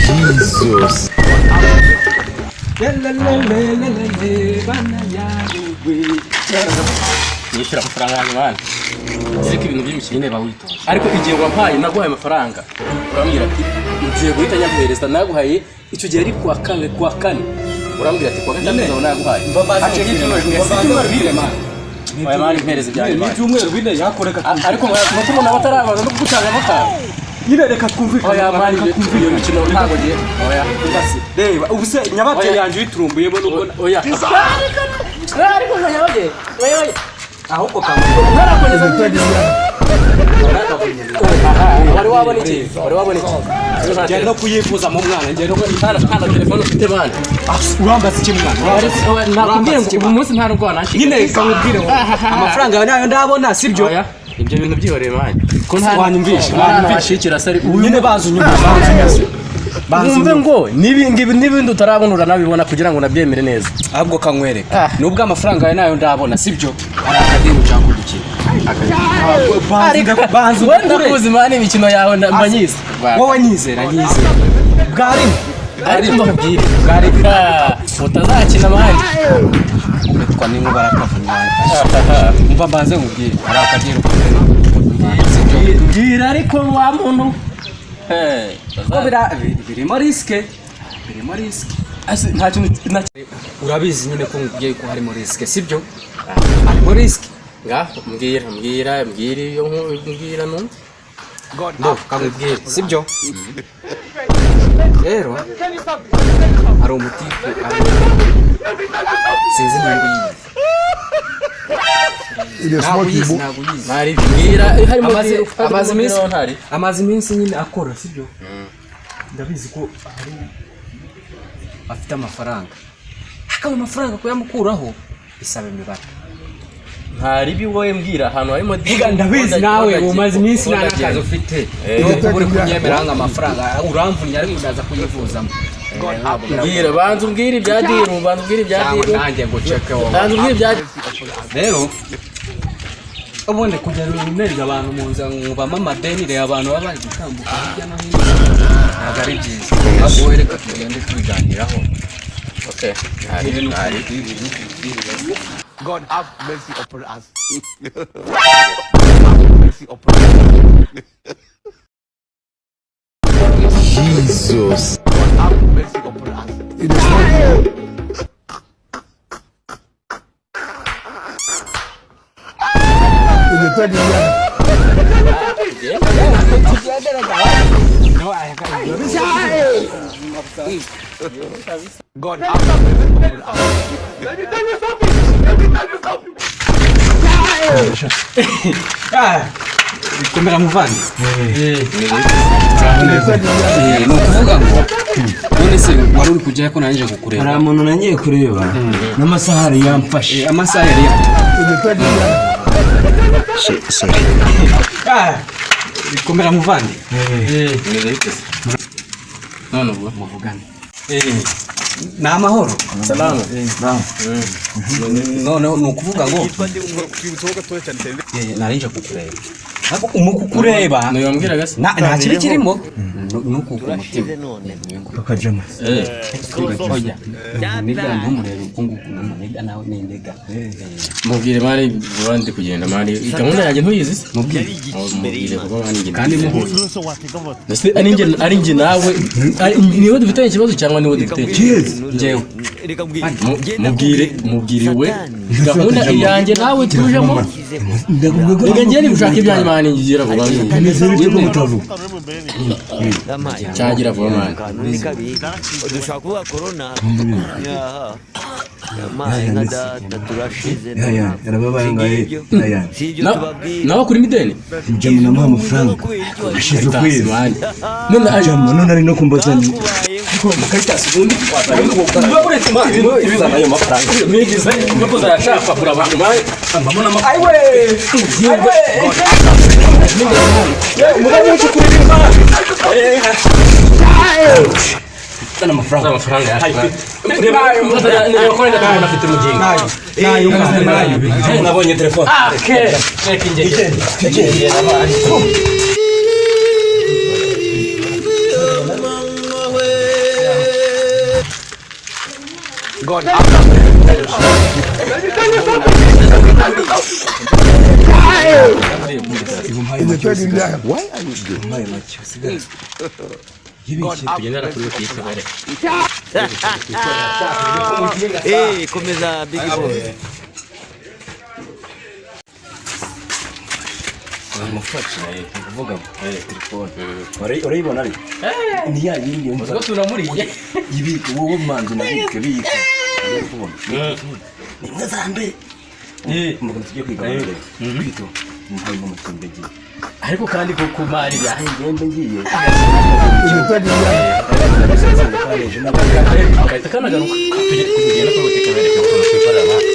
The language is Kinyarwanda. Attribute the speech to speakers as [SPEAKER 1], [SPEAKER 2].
[SPEAKER 1] Jesus.
[SPEAKER 2] Lelelelelelele, bana yawe.
[SPEAKER 3] Nishyura amafaranga yanjye mwana, ariko ibintu by'imikino
[SPEAKER 2] Nyine bawitonze.
[SPEAKER 3] Ariko igihe wampaye, naguhaye amafaranga, urambwira ati ngiye guhita nyaguhereza. Naguhaye icyo gihe ari kuwa kane, kuwa kane urambwira ati kuwa gatanu nzaba naguhaye. Haciyeho ibyumweru 4, si ibyumweru 4 mwana? Oya mwana, impereza ibyanjye
[SPEAKER 2] Ni
[SPEAKER 3] mwana.
[SPEAKER 2] ibyumweru 4 yakoreka.
[SPEAKER 3] Ariko nuko umuntu aba atarabanza no kugutanga amafaranga.
[SPEAKER 2] Nyine reka twumvikane.
[SPEAKER 3] Oya mwana,
[SPEAKER 2] Reka
[SPEAKER 3] iyo
[SPEAKER 2] twumvikane.
[SPEAKER 3] mikino ntabwo ngiye, oya.
[SPEAKER 2] Reba, ubu se nyabateye
[SPEAKER 3] Oya.
[SPEAKER 2] yanjye uyiturumbuyemo nubwo
[SPEAKER 3] Oya, ariko nyabagendwa, oya oya.
[SPEAKER 2] Ahubwo kamwe.
[SPEAKER 3] Ntarakongeza. Wari wabona iki? Wari wabona iki?
[SPEAKER 2] Ngiye no kuyivuza mu mwana, ngiye no
[SPEAKER 3] Nta telefone ufite bana.
[SPEAKER 2] Urambaza iki mwana?
[SPEAKER 3] Nakubwiye ngo ubu munsi nta rwanda.
[SPEAKER 2] Nyine reka nkubwire ngo amafaranga yawe nayo ndabona, sibyo?
[SPEAKER 3] Oya, ibyo bintu byihoreye mwana, ko nta
[SPEAKER 2] Wanyumvishe,
[SPEAKER 3] nta hantu
[SPEAKER 2] wanyumvishe.
[SPEAKER 3] washikira se ari
[SPEAKER 2] Nyine baza unyumve, baza unyumve, baza
[SPEAKER 3] wumve
[SPEAKER 2] unyumve.
[SPEAKER 3] Ngo n'ibindi n'ibindi utarabona uranabibona kugira ngo unabyemere neza.
[SPEAKER 2] Ahubwo kanywereka, nubwo amafaranga yawe nayo ndabona, sibyo? Hari akadeni ushaka kudukina. Banza
[SPEAKER 3] Wenda
[SPEAKER 2] ugakure.
[SPEAKER 3] kuzi mwana, imikino yawe mba nyizi.
[SPEAKER 2] Wowe nyizera, nyizera bwarimo.
[SPEAKER 3] Ariko mbabwire
[SPEAKER 2] Bwarimo.
[SPEAKER 3] Utazakina mwana.
[SPEAKER 2] Ugatwa n'inkuba barakavunya. Umva, mbanze nkubwire, hari akadeni, sibyo?
[SPEAKER 3] Mbwira ariko wa muntu. Hey,
[SPEAKER 2] Ko birimo risque, birimo risque.
[SPEAKER 3] Ase, nta kintu nta
[SPEAKER 2] Urabizi nyine ko nkubwiye ko harimo risque, sibyo? Harimo risque.
[SPEAKER 3] Ngaho mbwira, mbwira, mbwira iyo mbwira numve.
[SPEAKER 2] No kakubwire, sibyo? Rero hari umutipe, sinzi niba uyizi.
[SPEAKER 1] Il est
[SPEAKER 2] Ntabwo
[SPEAKER 1] smart.
[SPEAKER 2] uyizi.
[SPEAKER 1] Igbo.
[SPEAKER 2] Ntabwo uyizi.
[SPEAKER 3] Ntari mbwira harimo
[SPEAKER 2] Amaze iminsi
[SPEAKER 3] ntari
[SPEAKER 2] amaze iminsi nyine akora, sibyo? Ndabizi ko hari afite amafaranga, ariko ayo mafaranga kuyamukuraho bisaba imibare.
[SPEAKER 3] Ntari wowe, mbwira ahantu harimo.
[SPEAKER 2] Ega ndabizi nawe umaze iminsi nta n'akazi ufite, nubwo uri kunyemera ngo amafaranga uramvunnye, ariko ndaza kuyivuzamo.
[SPEAKER 3] Mbwira, banza umbwire ibya deal, banza umbwire ibya
[SPEAKER 2] Cyangwa
[SPEAKER 3] deal.
[SPEAKER 2] nanjye ngo ceke wowe.
[SPEAKER 3] Banza umbwire ibya
[SPEAKER 2] Rero ubundi kugera unereza abantu mu nzira nkubamo amadeni, reba abantu baba bari gutambuka hirya no hino, ntabwo ari byiza. Ahubwo wowe reka tugende tubiganiraho.
[SPEAKER 3] Okay, ntari ntari.
[SPEAKER 4] God have mercy upon us. Have mercy upon us.
[SPEAKER 1] Jesus.
[SPEAKER 4] God have mercy upon us.
[SPEAKER 1] Il est smart. Igbo. Il est très bien.
[SPEAKER 4] God have mercy upon us.
[SPEAKER 2] Komera muvandi.
[SPEAKER 1] Il est très bien.
[SPEAKER 2] Ni ukuvuga ngo none se wari uri kujyayo ko nanjye kukureba?
[SPEAKER 5] Hari umuntu nagiye kureba n'amasaha yari yamfashe.
[SPEAKER 2] Amasaha yari
[SPEAKER 1] Il est très bien.
[SPEAKER 5] Sorry.
[SPEAKER 2] Komera muvandi.
[SPEAKER 3] Bimeze bite se none ubwo?
[SPEAKER 2] Muvugane ni amahoro.
[SPEAKER 3] Salamu.
[SPEAKER 2] Noneho ni ukuvuga ngo nari nje kukureba, ariko mu kukureba
[SPEAKER 3] Niyo wambwiraga se?
[SPEAKER 2] Nta kibi kirimo, ni uku ku mutima.
[SPEAKER 5] Akajama.
[SPEAKER 2] Oya nigga, ntumurebe uku nguku, nigga nawe ni nigga.
[SPEAKER 3] Mubwire mari vuba, ndi kugenda mari, gahunda yanjye ntuyizi se?
[SPEAKER 2] Mubwire.
[SPEAKER 3] Mubwire vuba mari, ngende.
[SPEAKER 2] Kandi muhuye.
[SPEAKER 3] Ese ari njye nawe, niwe dufitanye ikibazo cyangwa niwe dufitanye ikibazo?
[SPEAKER 2] Njyewe.
[SPEAKER 3] Mubwire, mubwire we gahunda yanjye nawe tujemo.
[SPEAKER 5] Ndakubwira ko
[SPEAKER 3] Reka njye nibushaka ibyanjye mani, ngira vuba.
[SPEAKER 5] Bimeze bityo ko mutavuga.
[SPEAKER 3] Cyagira vuba mani.
[SPEAKER 6] Ni kabi dushobora kuvuga korona yabaye nka data, turashize.
[SPEAKER 5] Yaya yarababaye ngahe yaya.
[SPEAKER 6] Si ibyo tubabwira.
[SPEAKER 3] Nawe kuri mideni.
[SPEAKER 5] Jama namuha amafaranga ashize ukwezi.
[SPEAKER 3] Mani none aje.
[SPEAKER 5] Jama none ari no kumbaza ni
[SPEAKER 3] Niba uretse mani ibizana ayo mafaranga mwigize nuko zayashaka kugura abantu mani mbamona amafaranga.
[SPEAKER 2] Aiwe, aiwe, umugani w'icukura imana.
[SPEAKER 3] Amafaranga, amafaranga yacu reba, reba ko wenda tubona afite umugingo.
[SPEAKER 5] Nayo nayo
[SPEAKER 3] Nabonye telefone. Ah, ke reka ingegera ingegera mani.
[SPEAKER 4] God have
[SPEAKER 1] Why are you gay?
[SPEAKER 5] Umpaye make usigare.
[SPEAKER 4] God have
[SPEAKER 3] Tugendera kuri butike bare.
[SPEAKER 6] Komeza big boy.
[SPEAKER 5] Umufashe kuvuga ngo telefone urayibona ari ni ya yindi yumva
[SPEAKER 3] Ubwo tunamuriye.
[SPEAKER 5] Ibike wowe, manzi unabike, bika. Uri kubona ni imwe za mbere umugabo tugiye kwiga mbere kwito muhaye mu matimbe agiye.
[SPEAKER 3] Ariko kandi ko kumarira.
[SPEAKER 5] Ngende ngiye.
[SPEAKER 3] Agahita kanagaruka. Tugenda kuri butike bereke ukuntu twikorera abandi.